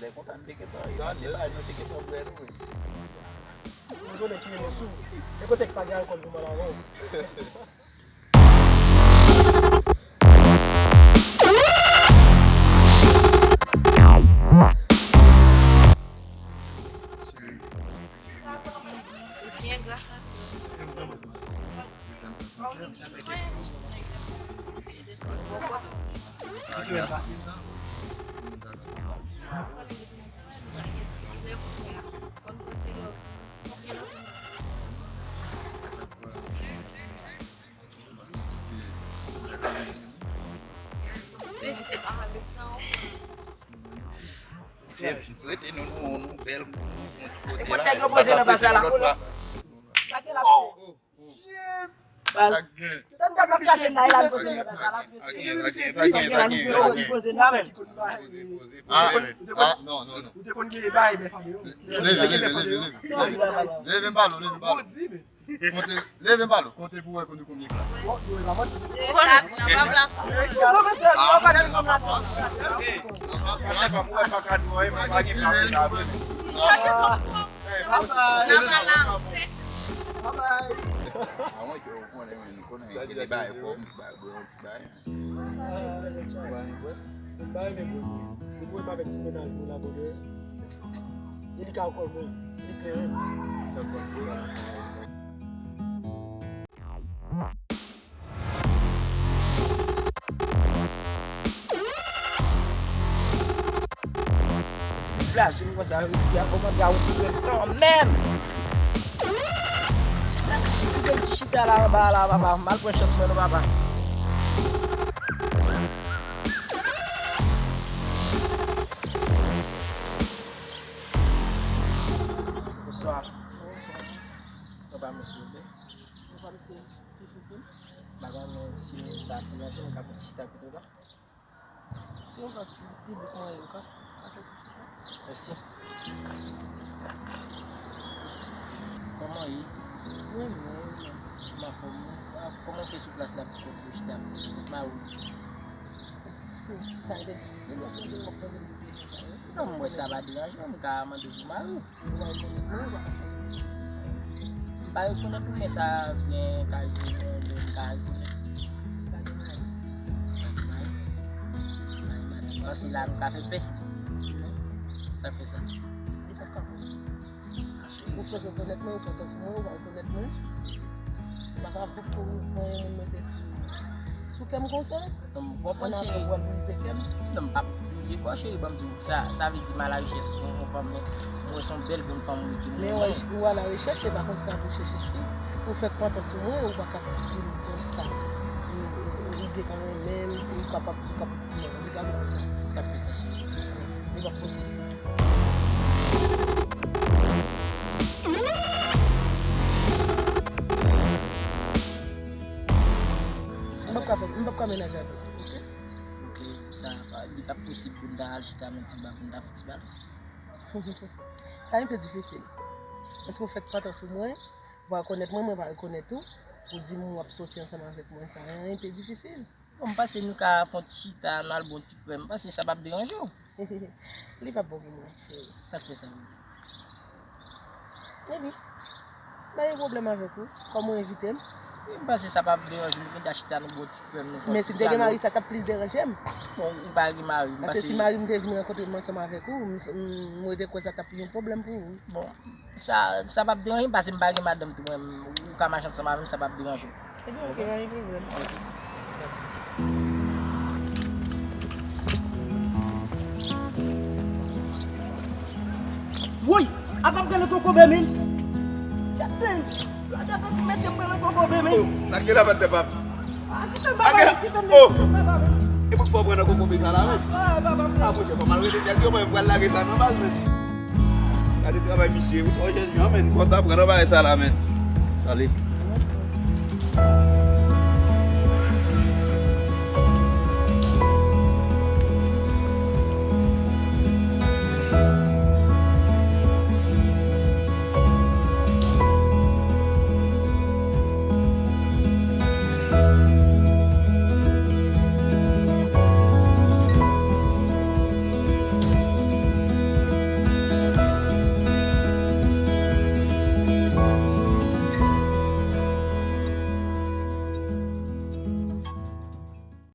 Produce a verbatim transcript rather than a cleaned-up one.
Lè kontan m te gentan, e pa nou te gentan bwè tou. Yon zonè ki rele sou. E kote k pa gen alkòl pou m al avè w. Byen, gras a Dye. M swete nou, nou, nou bèl, nou, nou ti kote la. E kote nèg yo poze nan baz la, la? Sa ki la? Baz. Tann gad w ap chache Nayla, l poze nan baz la, la. Poze nan baz la, men. Ah, ah, non, non, non. Ou te konn gen bagay, men fanmi yo. Leve, leve, leve, leve. Leve m pale w, leve m pale w. Konte, leve m pale w. Konte pou wè konn konbyen klas. Bon, nou pa manti. Sa pa plas. Sa pa plas. Bye bye. Bye bye. Mwen konnen, mwen konnen. Bay, bay, bay. Ou pa renmen bwè? Ou pa renmen bwè? Ou bwè pa avèk ti mennaj mwen la, brother. E li ka alkòl mwen. Li kleren. Sa konn se la. Plase m konsa, wi, ya kòmante a yon ti grenn kanmenm. Sa ti grenn ki chita la anba la, papa, m al pran chans mwen non, papa. Bonswa. Papa, mesye, ou byen? Papa, mesye, ti fifin. M pa konnen si sa ap deranje, m ka fè ti chita kote w la. Se yon pati piblik mwen ye, ou ka, ou ka fè ti chita. Mèsi. Kòman w ye? Mwen byen, mwen byen. M anfòm wi. Ah, kòman w fè sou plas la pou kont ou chita? Kont mari w? Hmm, sa te difisil, w ap tande, w ap tande m pou pye sou sa wi. Non, m wè sa pa deranje w, m ka mande w pou mari w. Ou pa rekonèt mwen, ou pa ka poze m kesyon sa yo. M pa rekonèt ou, men sa byen ka rive mwen, men m ka rekonèt. Pa gen mari. Mari, mari, madanm. Panse la nou ka fè pè. Non. Sa k fè sa? Li pa ka posib. Ou fèk rekonèt mwen, ou kontan sou mwen, ou pa rekonèt mwen. M pa ka fout kouri pran yon moun mete sou, sou kè m konsa. Non, m konprann, cheri. Ann apre w al brize kè m. Non, m p ap brize kò w, cheri, ban m di w sa, sa vle di m a la rechèch yon, yon fanm, men m wè se yon bèl bon fanm wi ki mwen. Men ou al arechèch, se pa konsa pou chèche fi. Ou fèk pantan sou mwen, ou pa ka di m konsa. Ou, ou, ou gentan renmen m, ou kapab, ou kapab, non, li pa bon konsa. Sa k fè sa, cheri? Li p ap posib. M p ap ka fè, m p ap ka menaje avè w, oke? Oke, sa, li p ap posib pou n ta al chita nan ti ba, pou n ta fè ti pale. Sa enpe difisil. Paske w fèk pantan sou mwen, ou pa rekonèt mwen, mwen pa rekonèt ou, pou di m w ap soti ansanm avèk mwen, sa enpe difisil. Bon, m panse nou ka fè yon ti chita, nou al bwè yon ti krèm. M panse sa p ap deranje w. Li p ap bon pou mwen, cheri. Sa k fè sa menm? Epi, m pa gen pwoblèm avèk ou, kòm ou envite m. Wi, m panse sa p ap deranje m, nou gentan chita, nou bwè yon ti krèm, nou fè yon ti dyalòg. Men si m te gen mari, sa t ap plis deranje m. Bon, ou pa gen mari, m panse. Paske si mari m te vin rankontre m ansanm avèk ou, m, m, m rete kwè sa t ap yon pwoblèm pou ou. Bon, Sa, sa p ap deranje m, paske m pa gen madanm tou mwen, ou ka mache ansanm avè m, sa p ap deranje w. Ebyen, oke, pa gen pwoblèm. Oke. Woy! Apa m gade kokobe, men! Gade, gade, gade, mesye, pran nan kokobe, men! Oh, sa k gen la, patnè pa m? Ah, kite m, papa, kite m, oh! Kite m, papa. E pou k fè w pran nan kokobe sa la, men? Ah, papa, m... Ah, monchè, fò m al rele nèg yo, mwen, m pral lage sa nan baz, men. Gade travay misye, wi. Oh, jèn jan, men, kontan pran nan bagay sa la, men. Salut.